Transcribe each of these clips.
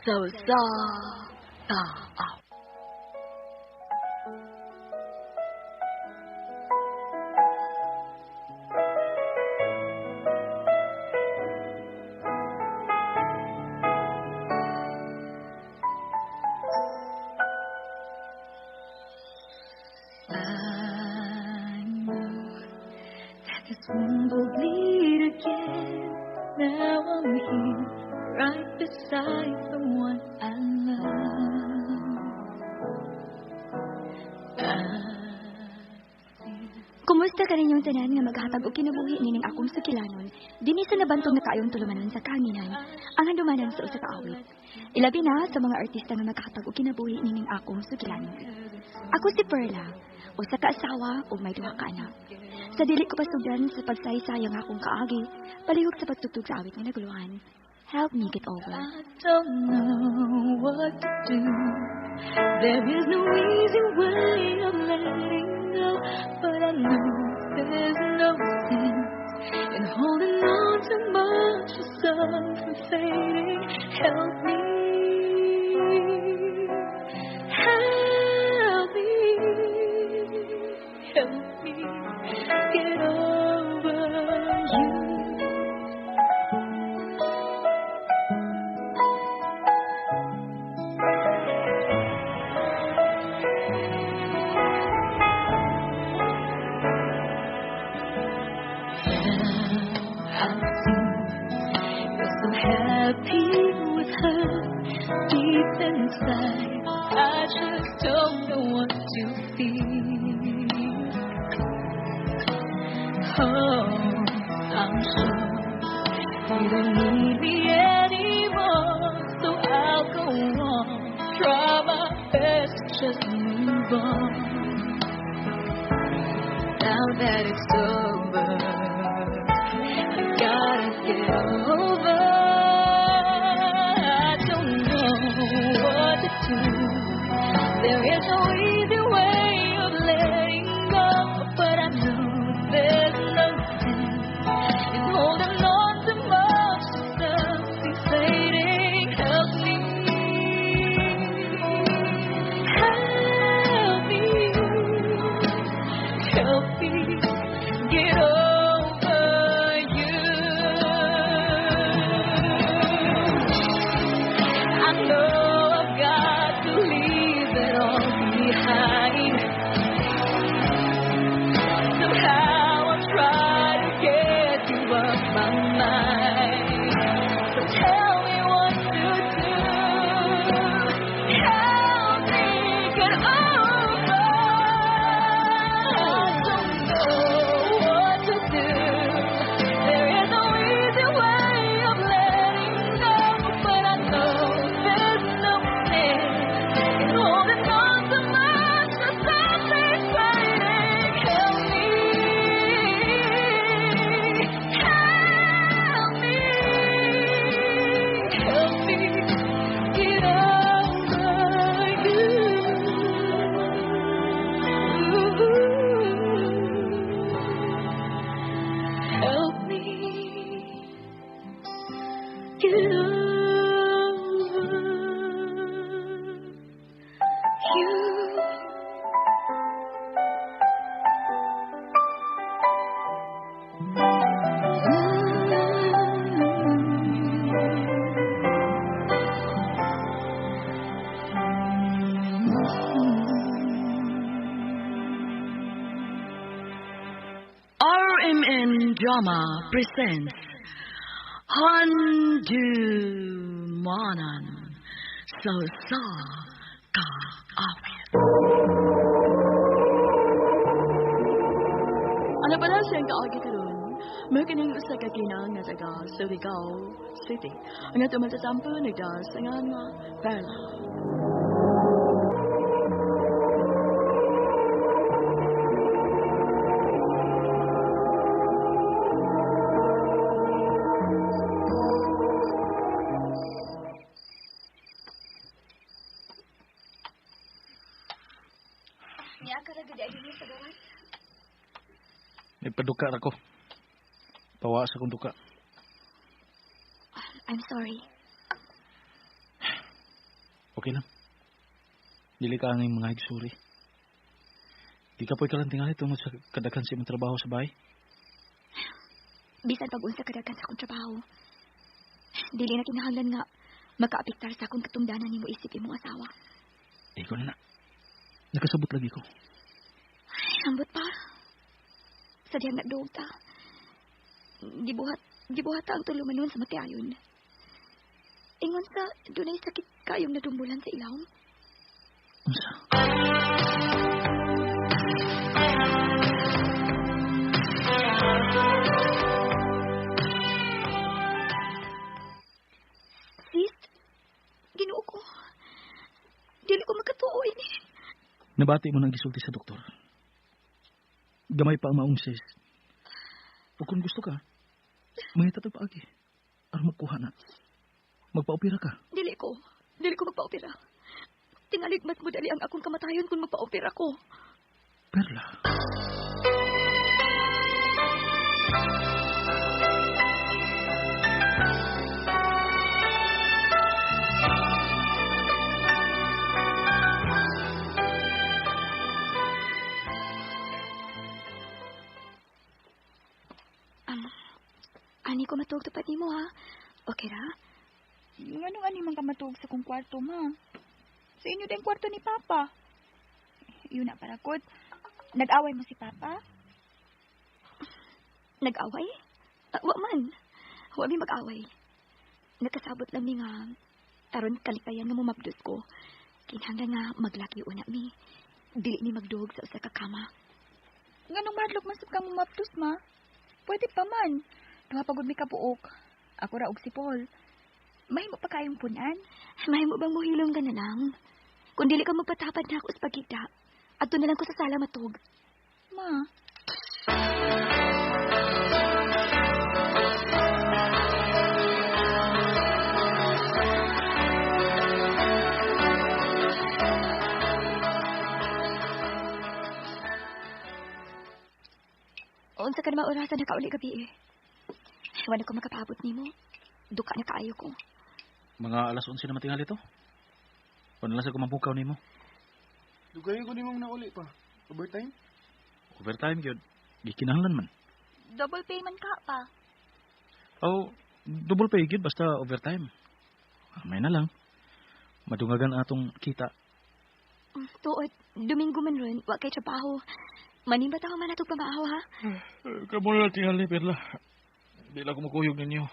Sa usa ka awit. I know that this wound will bleed again. Now I'm here, right beside the one I love. I Kumusta ka ninyong tanan nga maghatag og kinabuhi nining akong sugilanon dinhi sa nabantog na kaayong tulumanon sa kahanginan, ang handumanan sa usa ka awit. Ilabi na sa mga artista nga maghatag og kinabuhi nining akong sugilanon. Ako si Perla, usa ka asawa ug may duha ka anak. Sa dili ko pasugdan sa pagsaysay ang akong kaagi, palihog sa pagtugtog sa awit nga naguluhan. Help me get over. I don't know what to do. There is no easy way of letting go, but I know there's no sense in holding on too much to something fading. Help me, help me, help me get over you. I see you're so happy with her deep inside. I just don't know what to feel. Oh, I'm sure you don't need me anymore, so I'll go on. Try my best to just move on. Now that it's over, I gotta get over. I don't know what to do. There is no easy way of letting go, but I know there's no sense in holding on too much to something fading. Help me, help me, help me get over you. I know I've got to leave it all behind. Somehow I try to get you off my mind. So tell me what to do. Help me get over. I don't know what to do. There is no easy way of letting go, but I know there's no sense in holding on too much to something fading. Help me, help me, help me get over you. Help me get over you. RMN Drama presents Handumanan sa usa ka awit. Ano pala siyang kaagi karon? May kining usa ka ginang nga taga Surigao City. Ang ato matatampo nagda sa ngalan nga Perla. Niya ka ra gud ay sa gawas. Nagpaduka ra ko. Pawa sa kong duka. I'm sorry. Okay lang. Dili ka ang mga higsuri. Di ka po'y kalantingali tungod sa kadaghan sa imong trabaho sa bahay. Bisan pag-unsa kadaghan sa akong trabaho. Dili na kinahanglan nga makaapektar sa akong katungdanan nimo isip imong asawa. Ikaw na na. Nakasabot lagi ko. Ay, ambot pa. Sa diyang nagduog ta. Gibuhat ta ang tulumanon sa matiayon. Ingon sa dunay sakit kayong nadumbulan sa ilawom. Unsa? Sis, Ginoo ko. Dili ko makatuo ini. Nabati mo nang gisulti sa doktor. Gamay pa ang maong sis. O kung gusto ka, mangita tag paagi. Aron makuha na. Magpa-opera ka. Dili ko. Dili ko magpa-opera. Tingalig mas madali ang akong kamatayon kung magpa-opera ko. Perla. Ani ko matuog tapat nimo ha. Okay ra? Nganong ani man ka matuog sa kong kwarto, ma? Sa inyo din kwarto ni Papa. Yun na para kod. Nag-away mo si Papa? Nag-away? Wa man. Wa mi mag-away. Nakasabot lang mi nga aron kalipayan nga mumabdos ko. Kinahanglan nga maglaki una mi. Dili mi magduog sa usa ka kama. Nganong mahadlok man sab ka mumabdos, ma? Pwede pa man. Duha pa gud mi kabuok. Ako ra og si Paul. Mahimo pa kayong punan? Mahimo bang muhilom ka na lang? Kung dili ka magpatapad na ako sa pagkita, adto na lang ko sa sala matug. Ma. Unsa ka naman orasan nakauli gabi eh. Wala ko makapaabot nimo. Duka na kaayo ko. Mga 11:00 na matingali to. Wala lang sa kumapukaw nimo. Dugayo ko nimong nauli pa. Overtime? Overtime gyud. Gikinahanglan man. Double payment ka pa. Oh, double pay gyud basta overtime. Amay na lang. Madungagan atong kita. Tuod, Domingo man ron, wa kay trabaho. Manimba ta man atong pamaaw ha. Kamo na tingali Perla. Di lang ko makuyog ninyo.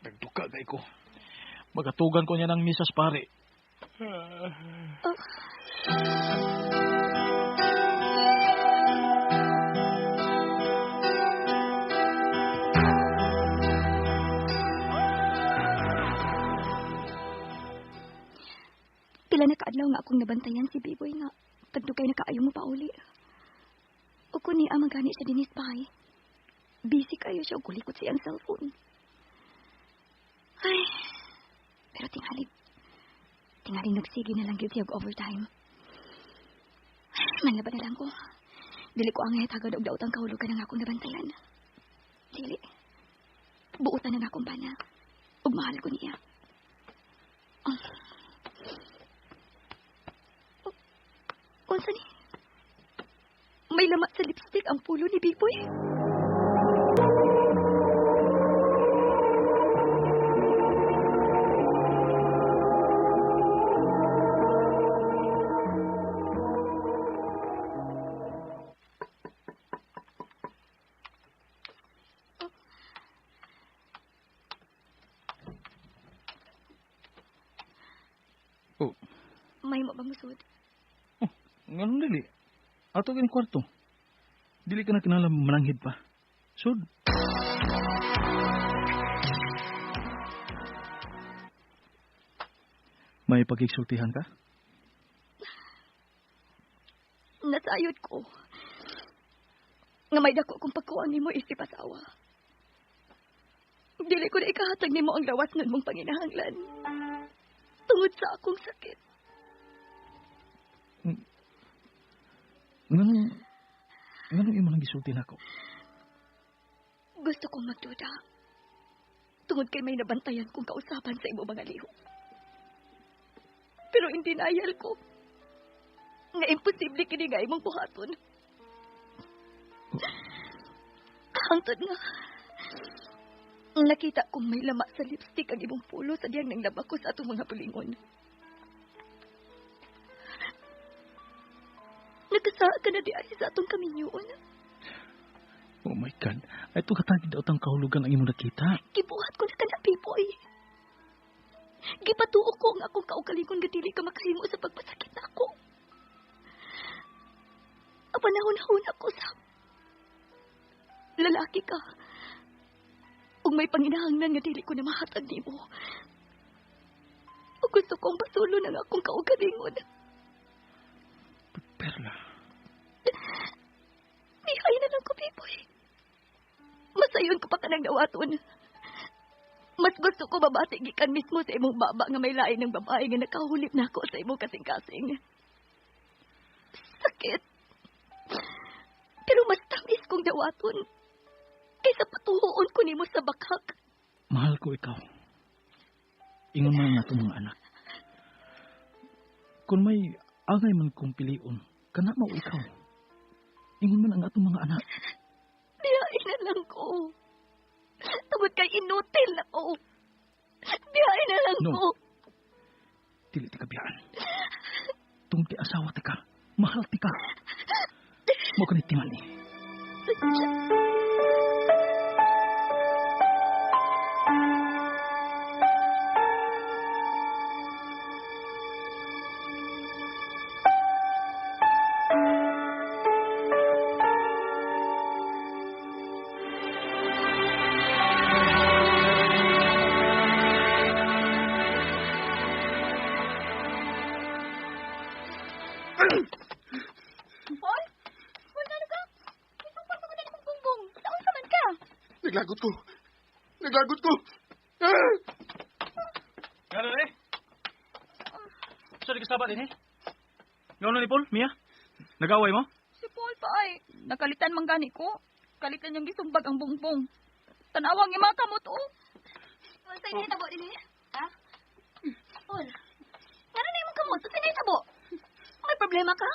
Nagduka kay ko. Magatugan ko niya ng misas pare. Oh. Pila na kaadlaw nga akong nabantayan si Biboy nga tagdugay na kaayo mo pauli. O kun niya magani siya dinis bahay. Busy kayo siya og kulikot sa iyang cellphone. Ay, pero tingalig nagsige na lang gyud siya og overtime. Ay, manlaban na lang ko. Dili ko ang hitagad og daotang kahulugan ang akong nabantayan. Dili. Buotan ang akong bana. Ug mahal ko niya. Oh. Unsa ni? May lamat sa lipstick ang pulo ni Biboy. Oh. May mo bang musod? Oh, nganong dili? Ato gini kwarto. Dili ka na kinahanglan mananghid pa. Sud. May pagigsultihan ka? Nasayod ko. Nga may dako kong pagkuhan nimo isip asawa. Dili ko na ikahatag nimo ang lawas nun mong panginahanglan. Tungod sa akong sakit. Nganong imo nang gisulti nako? Gusto kong magduda. Tungod kay may nabantayan kong kausapan sa imo mga lihok. Pero in denial ko. Nga imposible kini nga imong buhaton. Hangtod nga. Nakita kong may lama sa lipstick ang imong pulo sa diyang nang laba ko sa atong mga pulingon. Nagkasara ka na di ay sa atong kaminyoon. Oh my God. Ay, ito katagid daw tang kahulugan ang imong nakita. Gibuhat ko na ka na, Pipoy. Gipatuo ko ang akong kaugalingon nga dili ka makahimo sa pagpasakit na ako. Ang panahon-nahon ako sa lalaki ka. Ug may panginahanglan nga dili ko na mahatag nimo. Ug gusto kong basulo ng akong kaugalingon. Perla. Mihay na lang ko, Pipoy. Masayon ko pa ka nang dawaton. Mas gusto ko babati gikan mismo sa imong baba nga may lain ng babae nga nakahulip na ako sa imong kasing-kasing. Sakit. Pero mas tamis kong dawaton kaysa patuhoon ko nimo sa bakak. Mahal ko ikaw. Ingon man ang atong mga anak. Kung may angay man kong pilion, kana mao ikaw. Ingon man ang atong mga anak. Biyain na lang ko. Tungod kay inutil na ko. Biyain na lang No. ko. Dili ti kabiyaan. Tungod kay asawa ti ka, mahal ti ka. Mao ka ni tingali. Paul? Paul, ano ka? Itong pa ko na imong bungbong. Saan ka man ka? Naglagot ko. Naglagot ko. Ah! Ngano eh? Sorry kasaba din eh. Ngano ni Paul, Mia? Nag-away mo? Si Paul pa ay. Nakalitan man gani ko. Kalitan niyang gisumbag ang bungbong. Tanawang ima kamot oh. Paul, sa'yo nahitabo din eh. Ha? Paul, ngano na imong kamot? Sa'yo nahitabo? May problema ka?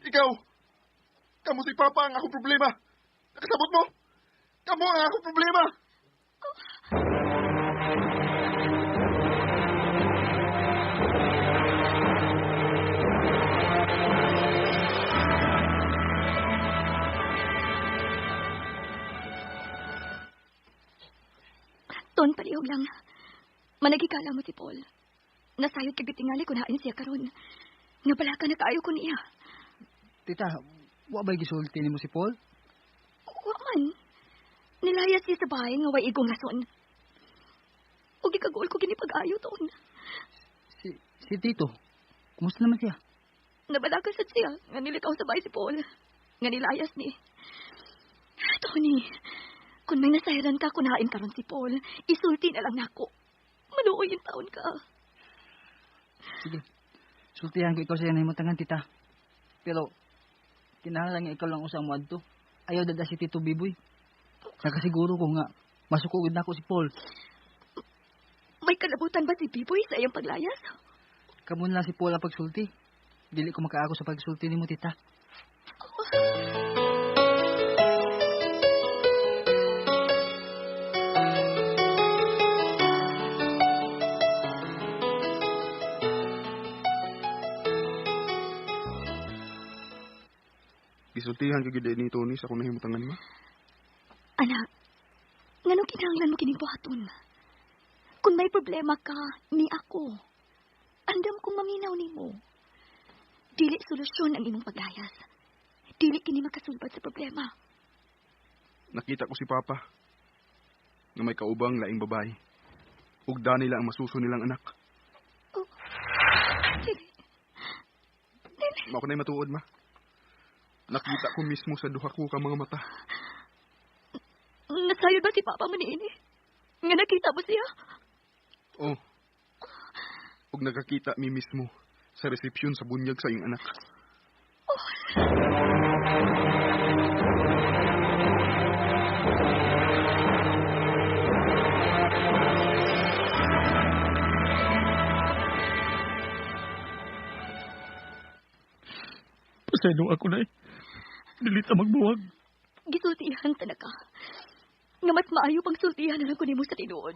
Ikaw! Kamu si Papa ang akong problema. Nakasabot mo? Kamu ang akong problema. Ton, palihog lang. Managikala mo si Paul. Nasayod kag tingali kung hain siya karon. Nga pala ka nakaayo ko niya. Tita, wa ba'y gisulti nimo si Paul? Wa man. Nilayas siya sa bahay nga way igong rason. O gikaguol ko gini pag-ayo ton. Si Tito, kumusta naman siya? Nabalaga sad siya nga nilitaw sa bahay si Paul. Nga nilayas ni. Tony, kung may nasahiran ka kung hain karon si Paul, isulti na lang nako. Maluoy yung taon ka. Sige, sultihan ko ikaw sa iyang nahimutangan, tita. Pero, kinahanglan nga ikaw lang usang moadto. Ayaw dada si Tito Biboy. Nakasiguro ko nga, masukugod na ako si Paul. May kalabutan ba si Biboy sa iyang paglayas? Kamu na lang si Paul ang pagsulti. Dili ko makaako sa pagsulti nimo, tita. Gisultihan ka gyud ni Tony sa akong nahimutangan ma. Anak, nganong kinahanglan mo kining buhaton? Kung may problema ka, ni ako. Andam kong maminaw nimo. Dili solusyon ang imong paglayas. Dili kini makasulbad sa problema. Nakita ko si Papa nga may kaubang laing babae. Ug nila ang masuso nilang anak. Oh. Dili. Dili. Mao ko na'y matuod, ma. Nakita ko mismo sa duha ko ka mga mata. Nasayod ba si Papa mo niini? Nga nakita mo siya? Oh. Ug nagakita mi mismo sa resepsyon sa bunyag sa iyong anak. Oh. Pasaylo ako na eh. Dili ta magbuwag. Gisultihan ta na ka. Nga mas maayo pang sultihan na lang ko nimo sa tinuod.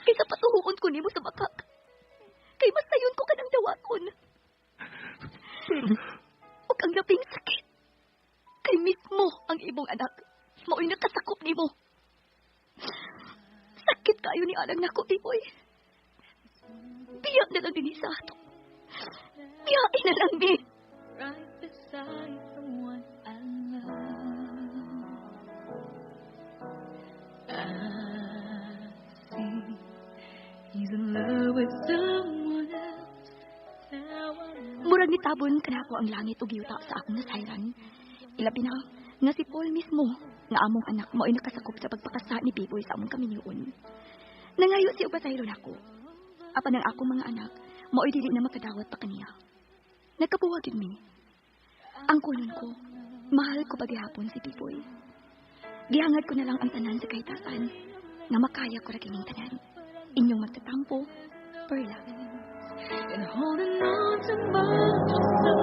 Kaysa patuhuon ko nimo sa makak. Kay mas sayon ko kanang dawaton. Perla. Ug ang labing sakit. Kay mismo ang imong anak. Mao'y nakasakop nimo. Sakit kayo ni alang nako, Biboy. Biya na lang dinhi sa ato. Biyain na lang, mi. Right beside the one I love. I see he's in love with someone else. Now I know. Murag nitabon kanako ang langit ug yuta sa akong nasayran. Ilabi na nga si Paul mismo nga among anak mao'y nakasakop sa pagpakasa ni Biboy sa among kaminyoon. Nangayo siya og pasaylo nako. Apan ang akong mga anak mao'y dili na makadawat pa kaniya. Nagkabuwag gyud mi. Ang kunon ko, mahal ko pagihapon si Biboy. Gihangad ko na lang ang tanan sa kahitasan nga makaya ko ra kining tanan. Inyong magtatampo, Perla. And holding on too much is so